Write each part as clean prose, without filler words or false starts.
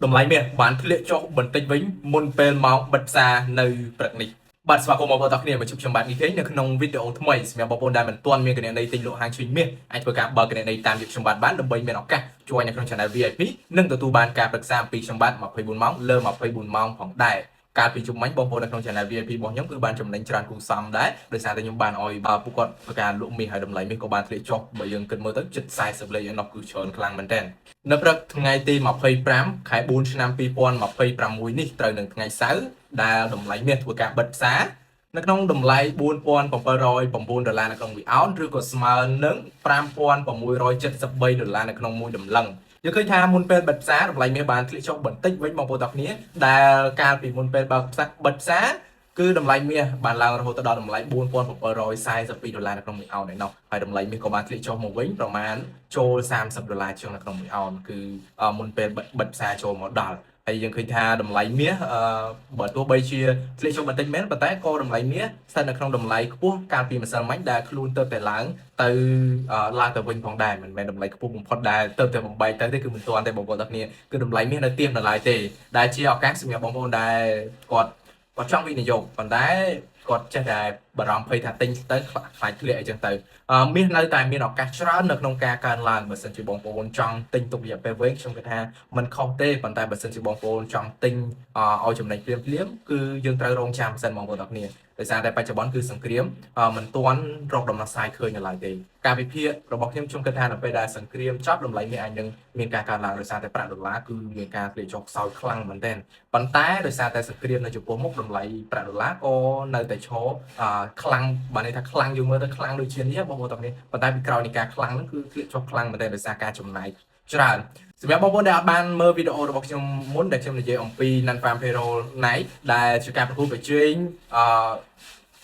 តម្លៃមាសបានធ្លាក់ចុះបន្តិចវិញមុនពេលម៉ោងបិទផ្សារនៅព្រឹកនេះបាទស្វាគមន៍បងប្អូនទាំងគ្នាមកជួបខ្ញុំបាទនេះគេនៅក្នុងវីដេអូថ្មីសម្រាប់បងប្អូនដែលមិនទាន់មានគណនីទិញលក់ហាងឈ្វីងមាសអាចធ្វើការបើកគណនីតាមយុគខ្ញុំបាទបានដើម្បីមានឱកាសជួយនៅក្នុង Channel VIP និងទទួលបានការប្រឹក្សាពីខ្ញុំបាទ24ម៉ោងលើ24ម៉ោងផងដែរកាលពីជុំមិញបងប្អូននៅក្នុង Channel VIP របស់ខ្ញុំគឺបានចំណេញច្រើនគួរសមដែរដោយសារតែខ្ញុំបានឲ្យបើពួកគាត់ធ្វើការលក់មាសហើយតម្លៃមាសក៏បានធ្លាក់ចុះបើយើងគិតមើលទៅជិត40លេខឯណោះគឺច្រើនខ្លាំងមែនទែននៅព្រឹកថ្ងៃទី25ខែ4ឆ្នាំ2026នេះត្រូវនឹងថ្ងៃសៅរ៍ដែលតម្លៃមាសធ្វើការបិទផ្សារនៅក្នុងតម្លៃ4709ដុល្លារនៅក្នុងមួយអោនឬក៏ស្មើនឹង5673ដុល្លារនៅក្នុងមួយតម្លឹងយើងឃើញថាមុនពេលបិទផ្សារតម្លៃមាសបានធ្លាក់ចុះបន្តិចវិញបងប្អូនទាំងគ្នាដែលកាលពីមុនពេលបើកផ្សារបិទផ្សារគឺតម្លៃមាសបានឡើងរហូតដល់តម្លៃ4742ដុល្លារនៅក្នុងមួយអោនឯណោះហើយតម្លៃមាសក៏បានធ្លាក់ចុះមកវិញប្រមាណចូល30ដុល្លារជាងនៅក្នុងមួយអោនគឺមុនពេលបិទផ្សារចូលមកដល់ហើយយើងឃើញថាតម្លៃមាសអឺបើទោះបីជាធ្លាក់ចុះបន្តិចមែនប៉ុន្តែក៏តម្លៃមាសស្ថិតនៅក្នុងតម្លៃខ្ពស់កាលពីម្សិលមិញដែលខ្លួនទៅតែឡើងទៅឡើងទៅវិញផងដែរមិនមែនតម្លៃខ្ពស់បំផុតដែលទៅតែបំបែកទៅទេគឺមិនទាន់ទេបងប្អូនទាំងគ្នាគឺតម្លៃមាសនៅទៀមនៅឡើយទេដែលជាឱកាសសម្រាប់បងប្អូនដែលគាត់គាត់ចង់វិនិយោគប៉ុន្តែគាត់ចេះតែបារម្ភភ័យថាទិញទៅខ្លាចធ្លាក់អីចឹងទៅមាសនៅតែមានឱកាសច្រើននៅក្នុងការកើនឡើងបើសិនជាបងប្អូនចង់ទិញទុករយៈពេលវែងខ្ញុំគិតថាមិនខុសទេប៉ុន្តែបើសិនជាបងប្អូនចង់ទិញឲ្យចំណេញភ្លាមភ្លាមគឺយើងត្រូវរងចាំសិនបងប្អូនទាំងគ្នាដោយសារតែបច្ចុប្បន្នគឺសង្គ្រាមមិនទាន់រកដំណោះស្រាយឃើញនៅឡើយទេការវិភាគរបស់ខ្ញុំខ្ញុំគិតថានៅពេលដែលសង្គ្រាមចប់តម្លៃមាសអាចនឹងមានការកើនឡើងដោយសារតែប្រាក់ដុល្លារគឺមានការធ្លាក់ចុះខ្សោយខ្លាំងមែនទែនប៉ុន្តែដោយសារតែសង្គ្រាមនៅចំពោះមុខតម្លៃប្រាក់ដុល្លារក៏នៅតែឈរខ្លាំងបានន័យថាខ្លាំងយើងមើលទៅខ្លាំងដូចជានេះបងប្អូនទាំងនេះប៉ុន្តែពីក្រោយនៃការខ្លាំងហ្នឹងគឺធ្លាក់ចុះខ្លាំងមែនទែនដោយសារការចំណាយច្រើនសម្រាប់បងប្អូនដែលអត់បានមើលវីដេអូរបស់ខ្ញុំមុនដែលខ្ញុំនិយាយអំពី Non Farm Payroll Night ដែលជាការប្រកួតប្រជែងអឺ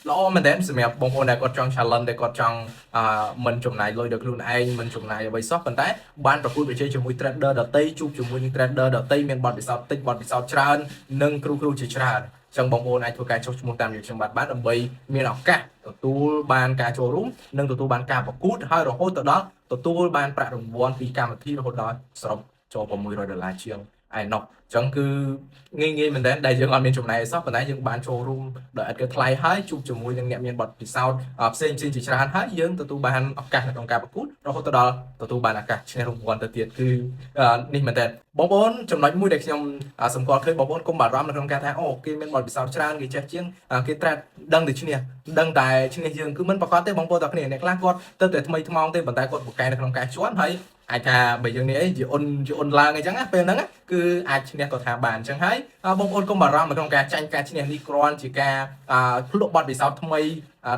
ល្អមែនទែនសម្រាប់បងប្អូនដែលគាត់ចង់ challenge ដែលគាត់ចង់អឺមិនចំណាយលុយដល់ខ្លួនឯងមិនចំណាយអ្វីសោះប៉ុន្តែបានប្រកួតប្រជែងជាមួយ trader ដទៃជួបជាមួយនឹង trader ដទៃមានបទពិសោធន៍តិចបទពិសោធន៍ច្រើននិងគ្រូគ្រូជាច្រើនចឹងបងប្អូនអាចធ្វើការចុះឈ្មោះតាមយើងខ្ញុំបាទបានដើម្បីមានឱកាសទទួលបានការចូលរួមនិងទទួលបានការប្រកួតហើយរហូតទៅដល់ទទួលបានប្រាក់រង្វាន់ពីកម្មវិធីរហូតដល់សរុបចូល600ដុល្លារជាងឯណោះអញ្ចឹងគឺងាយងាយមែនទែនដែលយើងអត់មានចំណាយអីសោះប៉ុន្តែយើងបានចូលរួមដោយឥតគិតថ្លៃហើយជួបជាមួយនឹងអ្នកមានបទពិសោធន៍ផ្សេងផ្សេងជាច្រើនហើយយើងទទួលបានឱកាសនៅក្នុងការប្រកួតរហូតទៅដល់ទទួលបានឱកាសឈ្នះរង្វាន់ទៅទៀតគឺនេះមែនទែនបងប្អូនចំណុចមួយដែលខ្ញុំសម្គាល់ឃើញបងប្អូនកុំបារម្ភនៅក្នុងការថាអូគេមានបទពិសោធន៍ច្រើនគេចេះជាងគេ trade ដឹងតែឈ្នះដឹងតែឈ្នះយើងគឺមិនប្រកាសទេបងប្អូនទាំងគ្នាអ្នកខ្លះគាត់ទៅតែថ្មីថ្មោងទេប៉ុន្តែគាត់ពូកែនៅក្នុងការជន់ហើយអាចថាបើយើងនេះអីជាអ៊ុនជាអ៊ុនឡើងអីចឹងណាពេលហ្នឹងគឺអាចឈ្នះក៏ថាបានអញ្ចឹងហើយបងប្អូនកុំបារម្ភនៅក្នុងការចាញ់ការឈ្នះនេះគ្រាន់ជាការភ្លក់បទពិសោធន៍ថ្មី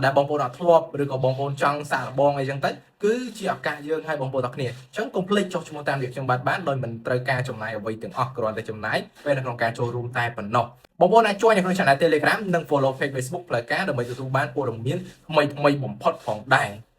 ដែលបងប្អូនអត់ធ្លាប់ឬក៏បងប្អូនចង់សាកល្បងអីចឹងទៅគឺជាឱកាសយើងឲ្យបងប្អូនទាំងគ្នាអញ្ចឹងកុំភ្លេចចុះឈ្មោះតាមរបៀបខ្ញុំបាទបានដោយមិនត្រូវការចំណាយអ្វីទាំងអស់គ្រាន់តែចំណាយពេលនៅក្នុងការចូលរួមតែប៉ុណ្ណោះបងប្អូនអាចជួយនៅក្នុង Channel Telegram និង Follow Page Facebook ផ្លូវការដើម្បីទទួលបានព័ត៌មានថ្មីៗបំផុតផងដែរ។